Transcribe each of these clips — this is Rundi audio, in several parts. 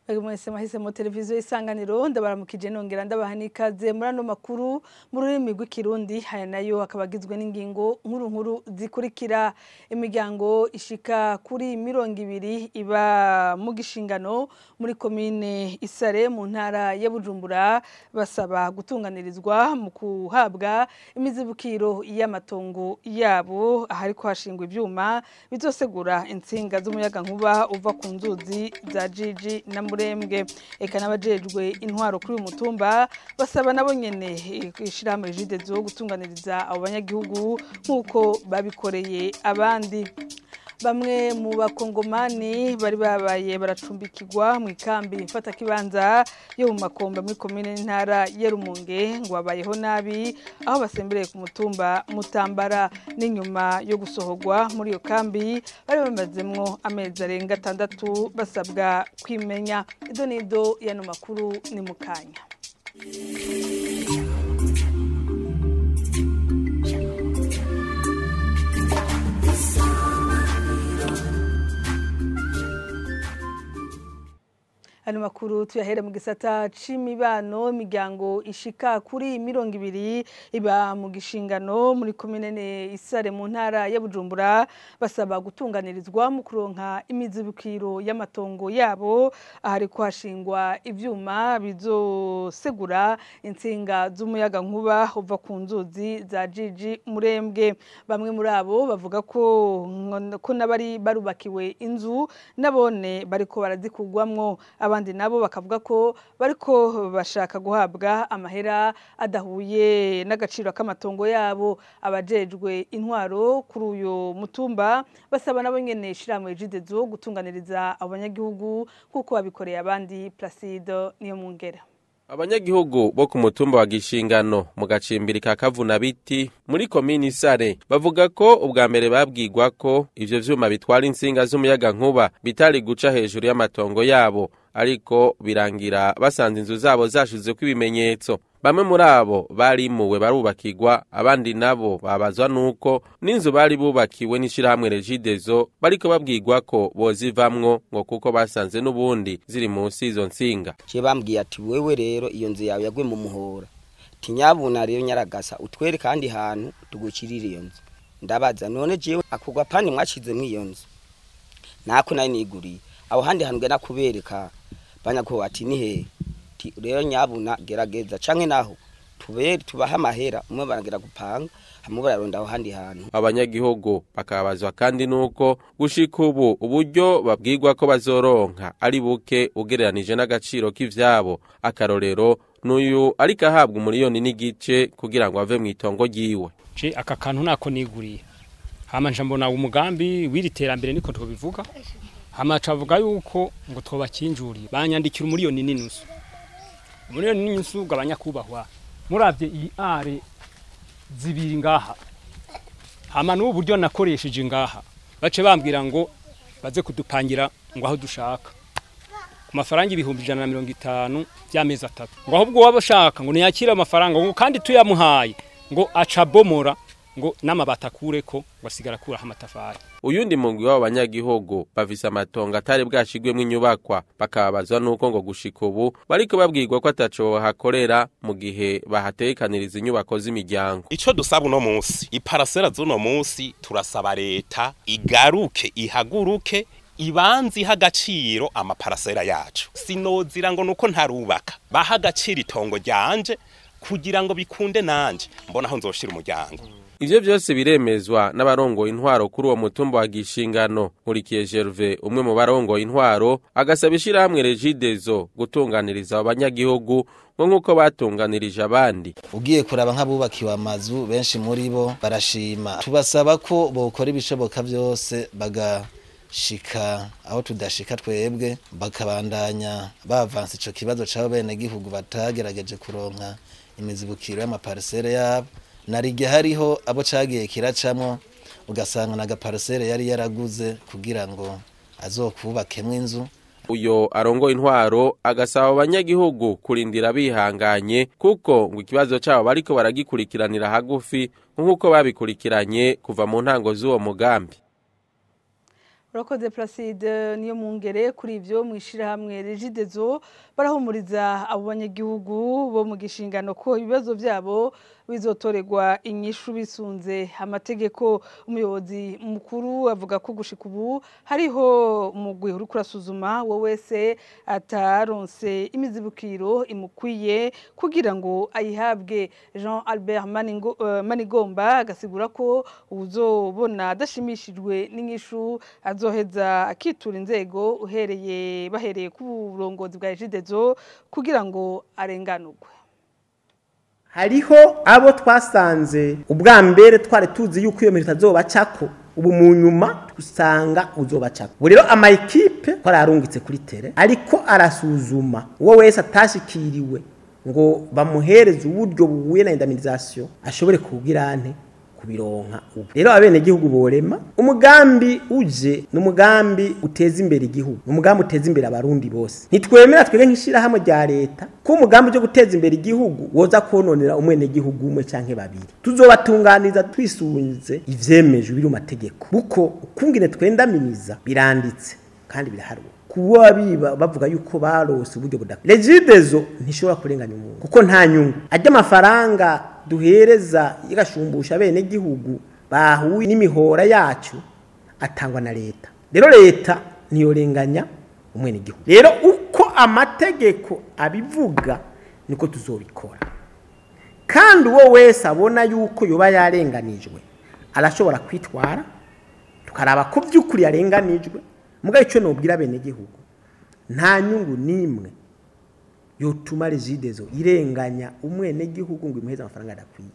Mwese mwahisemo televiziyo Isanganiro, ndabaramukije nongera ndabaha n'ikaze muri ano makuru mu rurimi rw'Ikirundi. Haya nayo akaba agizwe n'ingingo nkuru nkuru zikurikira: imiryango ishika kuri 20 iba mu Gishingano muri komine Isare mu ntara ya Bujumbura basaba gutunganirizwa mu kuhabwa imizibukiro y'amatongo yabo ahariko hashingwa ivyuma bizosegura intsinga z'umuyagankuba uva ku nzuzi za Jiji na Murembwe. Eka n'abajejwe intwaro kuri uyu mutumba basaba nabo nyene ishirahamwe Regideso gutunganiriza abo banyagihugu nk'uko babikoreye abandi. Bamwe mu bakongomani bari babaye baracumbikirwa mu ikambi mfatakibanza yo mu Makombe muri komine n'intara ya Rumonge ngo babayeho nabi, aho basembereye ku mutumba Mutambara. N'inyuma yo gusohorwa muri iyo kambi bari bamazemwo amezi arenga 6 basabwa kwimenya. Ido nido y'ano makuru ni mukanya. Ano makuru tuyahere mu gisata c'imibano. Imiryango ishika kuri 20 iba mu Gishingano muri komine Isare mu ntara ya Bujumbura basaba gutunganirizwa mu kuronka imizibukiro y'amatongo yabo ahariko hashingwa ivyuma bizosegura intsinga z'umuyaga nkuba uva ku nzuzi za Jiji Murembwe. Bamwe muri abo bavuga ko n'abari barubakiwe inzu nabone bariko barazikugwamwo, abandi nabo bakavuga ko bariko bashaka guhabwa amahera adahuye n'agaciro k'amatongo yabo. Abajejwe intwaro kuri uyu mutumba basaba nabo nyene ishirahamwe Regideso gutunganiriza abanyagihugu kuko babikoreye abandi. Placide niyo mungera. Abanyagihugu bo ku mutumba wa Gishingano mu gacimbiri ka Kavunabiti muri komini Isare bavuga ko ubwa mbere babwirwa ko ivyo vyuma bitwara intsinga z'umuyaga nkuba bitari guca hejuru y'amatongo yabo, ariko birangira basanze inzu zabo zashizeko ibimenyetso. Bamwe muri abo barimuwe barubakirwa, abandi nabo babazwa nuko n'inzu bari bubakiwe n'ishirahamwe Regideso bariko babwirwa ko bozivamwo ngo kuko basanze n'ubundi ziri munsi izo ntsinga. Je bambwiye ati wewe rero iyo nzu yawe yagwe mu muhora, tinyabuna rero nyaragasa utwere kandi hantu tugukirira iyo nzu. Ndabaza none jewe akugwa pani mwashize mu iyo nzu nako nari niguriye aho handi hantu ngena kubereka banyako ati ni he rero nyabuna gerageza canke naho tubere tubaha amahera umwe baragera gupanga hamwe bararonda aho handi hantu. Abanyagihugu bakabazwa kandi nuko gushika ubu uburyo babwirwa ko bazoronka ari buke ugereranije n'agaciro k'ivyabo. Akarorero n'uyu ariko ahabwa 1.5 miliyoni kugira ngo ave mu itongo ryiwe. Je aka kantu nako niguriye hama nja mbona umugambi w'iri terambere niko tubivuga, hama cavuga yuko ngo twobakinjuriye banyandikira 1.5 miliyoni. 1.5 miliyoni gabanyakubahwa muravye iyi are zibiri ngaha hama n'ubu buryo nakoresheje ngaha bace bambwira ngo baze kudupangira ngo aho dushaka ku mafaranga 150,000 by'amezi 3, ngo ahubwo wabashaka ngo niyakire amafaranga ngo kandi tuyamuhaye ngo acabomora ngo n'amabati akureko ngo asigara akuraho amatafari. Uyundi mugwi w'abanyagihugu bafise amatongo atari bwashigwemwo inyubakwa bakababazwa nuko ngo gushika ubu bariko babwirwa ko ataco hakorera mu gihe bahatekaniriza inyubako z'imiryango. Ico dusaba uno munsi, iparasera z'uno munsi, turasaba leta igaruke ihaguruke ibanze iha agaciro amaparasera yacu. Sinozira ngo nuko ntarubaka, baha agaciro itongo ryanje kugira ngo bikunde nanje mbona aho nzoshira umuryango. Ivyo vyose biremezwa n'abarongoye intwaro kuri uwo mutumba wa Gishingano. Nkurikiye Gervais, umwe mu barongoye intwaro, agasaba ishirahamwe Regideso gutunganiriza abanyagihugu ngo nk'uko batunganirije abandi. Ugiye kuraba nk'abubakiwe amazu benshi muri bo barashima, tubasaba ko bokora ibishoboka vyose bagashika aho tudashika twebwe, bakabandanya bavansa ico kibazo c'abo benegihugu batagerageje kuronka imizibukiro y'amaparisere yabo. Narige hariho abo cagiye kiracamwo ugasanga na gaparcelle yari yaraguze kugira ngo azokubakemwo inzu. Uyo arongo intwaro agasaba abanyagihugu kurindira bihanganye kuko ngo ikibazo cabo bariko baragikurikiranira hagufi nk'uko babikurikiranye kuva mu ntango z'uwo mugambi. Urakoze Placide niyo mungere. Kuri ivyo mwishirahamwe Regideso barahumuriza abo banyagihugu bo mu gishingano ko ibibazo byabo bizotorerwa inyishu bisunze amategeko. Umuyobozi mukuru avuga ko gushika ubu hariho umugwi uri kurasuzuma wo wese ataronse imizibukiro imukwiye kugira ngo ayihabwe. Jean Albert Manigomba agasigura ko uzobona adashimishijwe n'inyishu azoheza akitura inzego uhereye bahereye ku burongozi bwa Regideso kugira ngo arenganurwe. Hariho abo twasanze ubwa mbere twari tuzi yuko iyo mirimo itazobacako, ubu mu nyuma usanga uzobacako. Ubu rero ama équipes twararungitse kuri terrain ariko arasuzuma uwo wese atashikiriwe ngo bamuhereze uburyo buhuye na indemnisation ashobore kugira nte kubironka. Ubu rero abenegihugu borema umugambi uje n'umugambi uteza imbere igihugu, umugambi uteza imbere abarundi bose. Ntitwemera twebwe nk'ishirahamwe rya leta ko umugambi uje guteza imbere igihugu woza kononera umwenegihugu umwe canke babiri. Tuzobatunganiza twisunze ivyemejwe biri mu mategeko, kuko ukungene twendaminiza biranditse kandi biraharuwe. Kuba biba bavuga yuko barose uburyo budakwiye, Regideso ntishobora kurenganya umuntu kuko nta nyungu ajya amafaranga duhereza igashumbusha bene gihugu bahuye n'imihora yacu atangwa na leta. Rero leta ntiyorenganya umwene gihugu. Rero uko amategeko abivuga niko tuzobikora, kandi uwo wese abona yuko yoba yarenganijwe arashobora kwitwara tukaraba ko by'ukuri yarenganijwe. Mugabe ico nobwira bene gihugu, nta nyungu nimwe yotuma Regideso irenganya umwene gihugu ngo imuheze amafaranga adakwiye.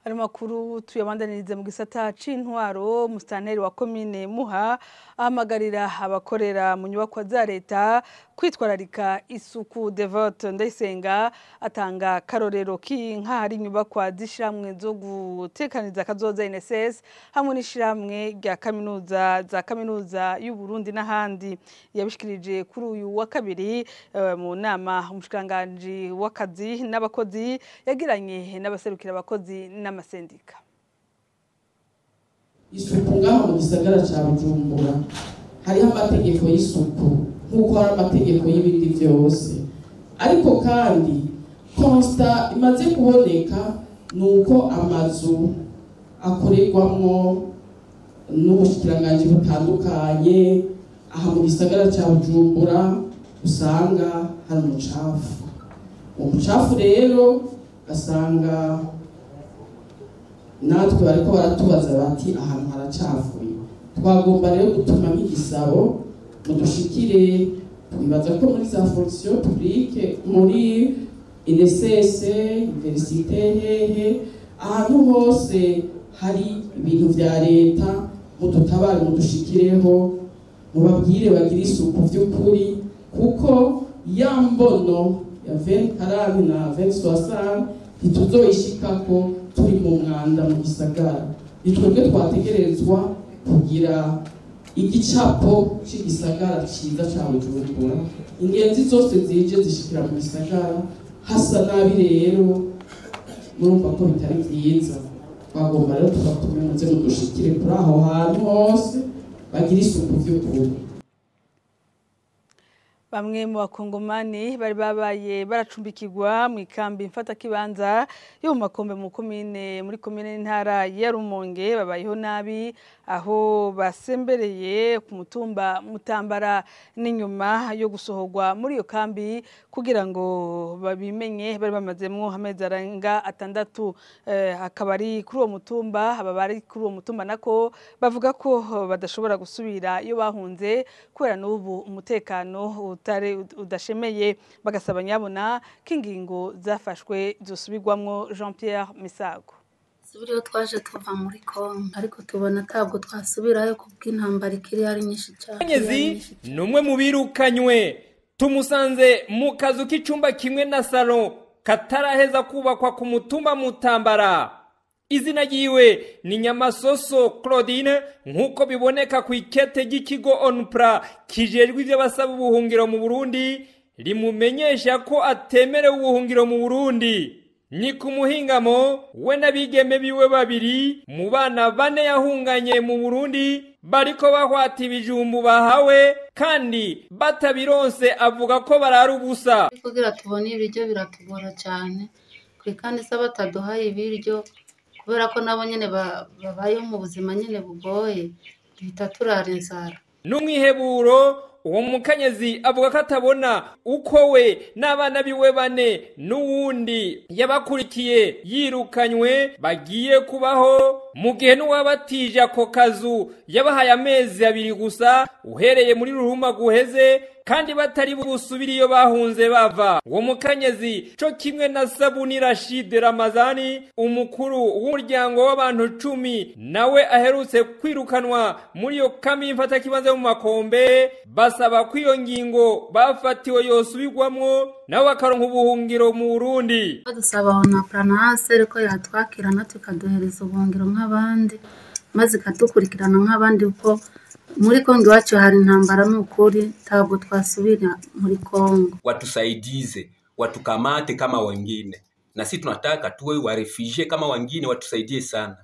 Ari makuru tuyabandanirize mu gisata c'intwaro. Mustanteri wa komine Muha ahamagarira abakorera mu nyubakwa za leta kwitwararika isuku. Devote Ndayisenga atanga karorero k'inka hari inyubakwa z'ishiramwe zo gutekaniza kazoza INSS hamwe n'ishiramwe rya kaminuza za kaminuza y'u Burundi n'ahandi. Yabishikirije kuri uyu wa kabiri mu nama umushikiranganji w'akazi n'abakozi yagiranye n'abaserukira abakozi n'amasendika. Isuku ngaho mu gisagara ca Bujumbura hariho amategeko y'isuku nk'uko hari amategeko y'ibindi vyose, ariko kandi constat imaze kuboneka ni uko amazu akorerwamwo n'ubushikiranganji butandukanye aha mu gisagara ca Bujumbura usanga hari umucafu. Umucafu rero ugasanga natwe bariko baratubaza bati ahantu haracafuye. Twagomba rero gutuma nk'igisabo mudushikire, twibaza ko muri za fonction publique, muri INSS, université, hehe ahantu hose hari ibintu vya leta, mudutabare mudushikireho mubabwire bagire isuku vy'ukuri, kuko ya mbono ya 2040 na 2060 ntituzoyishikako turi mu mwanda mu gisagara. Ni twebwe twategerezwa kugira igicapo c'igisagara ciza ca Bujumbura. Ingenzi zose zije zishikira mu gisagara hasa nabi, rero murumva ko bitari vyiza. Twagomba rero tubatume muze mudushikire kuri aho hantu hose bagira isuku vy'ukuri. Bamwe mu bakongomani bari babaye baracumbikirwa mu ikambi mfatakibanza yo mu Makombe mu komine muri komine n'intara ya Rumonge babayeho nabi, aho basembereye ku mutumba Mutambara n'inyuma yo gusohorwa muri iyo kambi kugira ngo babimenye bari bamazemwo amezi arenga 6. Akaba ari kuri uwo mutumba, aba bari kuri uwo mutumba nako bavuga ko badashobora gusubira iyo bahunze kubera n'ubu umutekano udashemeye, bagasaba nyabona ko ingingo zafashwe zosubirwamwo. Jean Pierre Misago. Subiriyo twaje tuva muri Kongo, ariko tubona ntabwo twasubirayo kubw'intambara ikiri ari nyinshi cyane. Kenyezi ni umwe mu birukanywe, tumusanze mu kazu k'icumba kimwe na salon kataraheza kubakwa ku mutumba Mutambara. Izina ryiwe ni Nyamasoso Claudine, nk'uko biboneka ku ikete ry'ikigo ONPRA kijejwe ivy'abasaba ubuhungiro mu Burundi, rimumenyesha ko atemerewe ubuhungiro mu Burundi. Ni ku muhingamo we n'abigeme biwe babiri mu bana bane yahunganye mu Burundi bariko bahwata ibijumbu bahawe kandi batabironse, avuga ko barara ubusa. Kugira tubone ibiryo biratugora cyane, kandi se bataduhaye ibiryo kubera ko nabo nyene babayeho mu buzima nyene bugoye, duhita turara inzara. N'umwiheburo uwo mukenyezi avuga ko atabona uko we n'abana biwe bane n'uwundi yabakurikiye yirukanywe bagiye kubaho, mu gihe n'uwabatije ako kazu yabahaye amezi 2 gusa uhereye muri ruhuma guheze, kandi batari busubira iyo bahunze bava. Uwo mukenyezi co kimwe na Sabuni Rashid Ramazani, umukuru w'umuryango w'abantu 10, nawe aherutse kwirukanwa muri iyo kambi mfatakibanza mu Makombe, basaba ko iyo ngingo bafatiwe yosubirwamwo nabo bakaronka ubuhungiro mu Burundi. Badusaba na Pranase ko yatwakira natwe ikaduhereza ubuhungiro nk'abandi, maze ikadukurikirana nk'abandi, kuko muri Kongo iwacu hari intambara n'ukuri, ntabwo twasubira muri Kongo. Watusaidize, watukamate kama wengine, na sisi tunataka tuwe wa refugee kama wengine, watusaidie sana.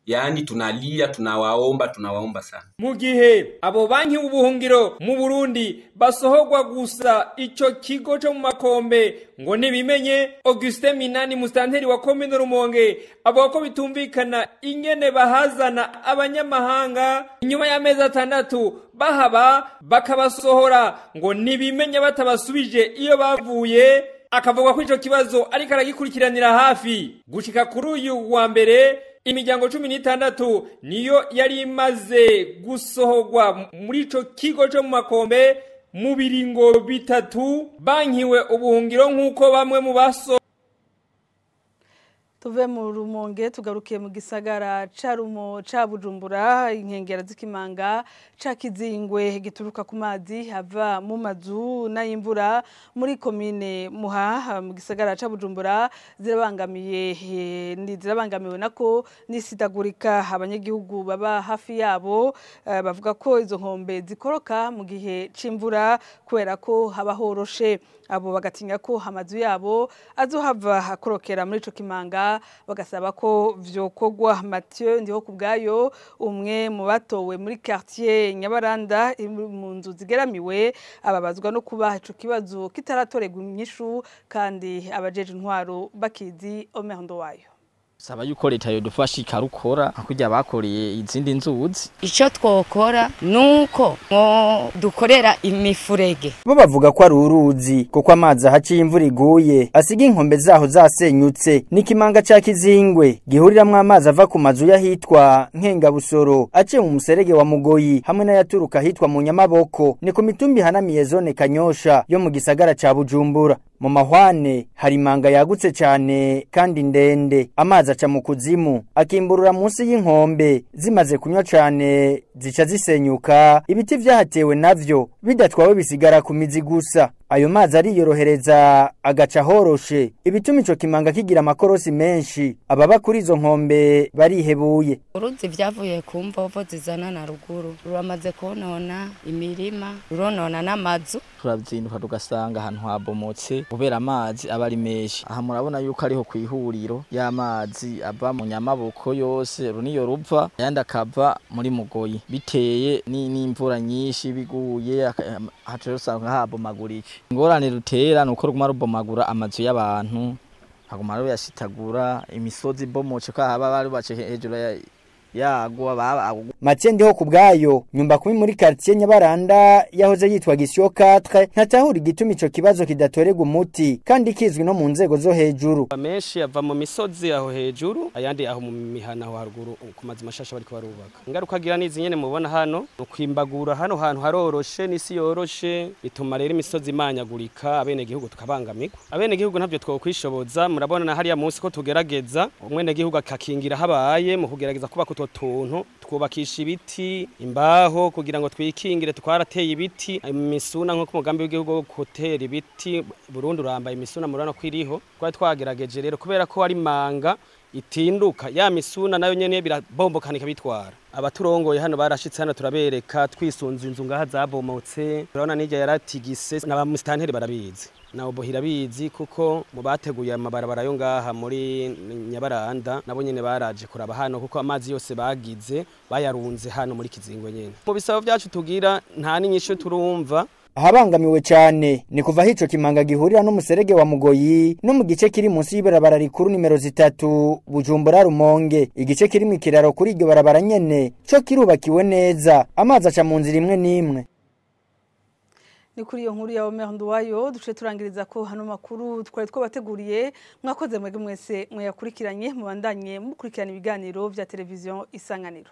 Yaani tunalia, tunawaomba sana. Mu gihe abo banki ubuhungiro mu Burundi basohogwa gusa ico kigo cyo mu Makombe ngo nibimenye, Augustin Minani mustanteri wa komine Rumonge avuga ko bitumvikana ingene bahazana abanyamahanga inyuma y'amezi 6 bahaba bakabasohora ngo nibimenye batabasubije iyo bavuye. Akavuga ko ico kibazo ariko aragikurikiranira hafi. Gushika kuri uyu wa mbere imiryango 16 niyo yari imaze gusohogwa muri ico kigo cyo mu Makombe mu biringo 3 bankiwe ubuhungiro nk'uko bamwe mu baso. Tuve mu Rumonge tugarukiye mu gisagara ca Rumo ca Bujumbura, inkengera z'ikimanga ca Kizingwe gituruka ku mazi hava mu mazu n'ayimvura muri komine Muha mu gisagara ca Bujumbura zirabangamiwe nako nisidagurika. Abanyagihugu baba hafi yabo bavuga ko izo nkombe zikoroka mu gihe c'imvura kubera ko haba horoshe, abo bagatinya ko amazu yabo azohava akorokera muri ico kimanga, bagasaba ko vyokogwa. Mathieu ndiho kubgayo, umwe mu batowe muri quartier Nyabaranda mu nzu zigeramiwe, ababazwa no kuba ico kibazo kitaratorerwa inyishu kandi abajeje intwaro bakizi. Omer Ndowayo. Saba yuko leta yodufasha ikarukora kujya bakoreye izindi nzuzi. Ico twokora nuko dukorera imifurege. Bo bavuga ko ari uruzi kuko amazi ahaciye imvura iguye asiga inkombe zaho zasenyutse. N'ikimanga ca Kizingwe gihuriramwo amazi ava ku mazu yahitwa Nkengabusoro aciye mu muserege wa Mugoyi hamwe n'ayaturuka hitwa mu Nyamaboko, ni ku mitumbi hanamiye zone Kanyosha yo mu gisagara ca Bujumbura. Mu mahwane hari manga yagutse cyane kandi ndende, amazi aca mu kuzimu akimburura munsi y'inkombe, zimaze kunywa cyane zica zisenyuka. Ibiti vyahatewe navyo bidatwawe bisigara ku mizi gusa. Ayo mazi ariyorohereza agaca horoshe, ibituma ico kimanga kigira amakorosi menshi. Ababa kuri izo nkombe barihebuye. Uruzi vyavuye ku mvovo zizana na ruguru ruramaze konona imirima, ruronona n'amazu. Turazinduka tugasanga ahantu habomotse kubera amazi aba ari menshi. Aha murabona yuko ariho kwihuriro y'amazi ava mu Nyamaboko yose, runiyo ruva ayandi akava muri Mugoyi, biteye n'imvura nyinshi biguye haca usanga habomagurike. Ingorane rutera nuko ruguma rubomagura amazu y'abantu, haguma ruyashitagura imisozi ibomoce ko haba barubatse hejuru yagwa baba. Mathieu ndiho kubgayo, nyumba kumi muri quartier Nyabaranda yahoze yitwa Gisyo 4, ntatahura igituma ico kibazo kidatorerwa umuti kandi kizwi no mu nzego zo hejuru. Amenshi ava mu misozi aho hejuru, ayandi aho mu mihana aho haruguru ku mazu mashasha bariko barubaka. Ingaruka gira nizi nyene mubona hano, ukwimbagura hano hantu haroroshe n'isi yoroshe, bituma rero imisozi imanyagurika, abene gihugu tukabangamirwa. Abene gihugu ntavyo twokwishoboza, murabona na hariya munsi ko tugerageza, umwene gihugu akakingira habaye mu kugerageza kubaka utwo tuntu twubakisha ibiti imbaho kugira ngo twikingire. Twarateye ibiti imisuna nko ku mugambi w'igihugu wo gutera ibiti Burundi urambaye imisuna murana kwiriho. Twari twagerageje rero kubera ko ari manga itinduka ya misuna nayo nyene birabombokana ikabitwara. Abaturongoye hano barashitse hano turabereka twisunze inzu ngaha zabomotse, turabona n'ijya yaratigise n'abamustanteri barabizi. Na obohira bizi kuko mu bateguye amabarabara yo ngaha muri Nyabaranda nabo nyene baraje kuraba hano, kuko amazi yose bagize bayarunze hano muri Kizingwe nyene. Mu bisabo byacu tugira nta n'inyishu turumva. Ahabangamiwe cyane ni kuva hico kimanga gihurira n'umuserege wa Mugoyi no mu gice kiri munsi y'ibarabara rikuru nimero 3 Bujumbura Rumonge. Igice kiri mu kiraro kuri iryo barabara nyene cyo kirubakiwe neza, amazi aca mu nzira imwe n'imwe. Ni kuri iyo nkuru ya Omer Nduwayo duce turangiriza ko hano makuru twari twabateguriye. Mwakoze mwege mwese mwayakurikiranye, mubandanye mukurikirana ibiganiro vya televiziyo Isanganiro.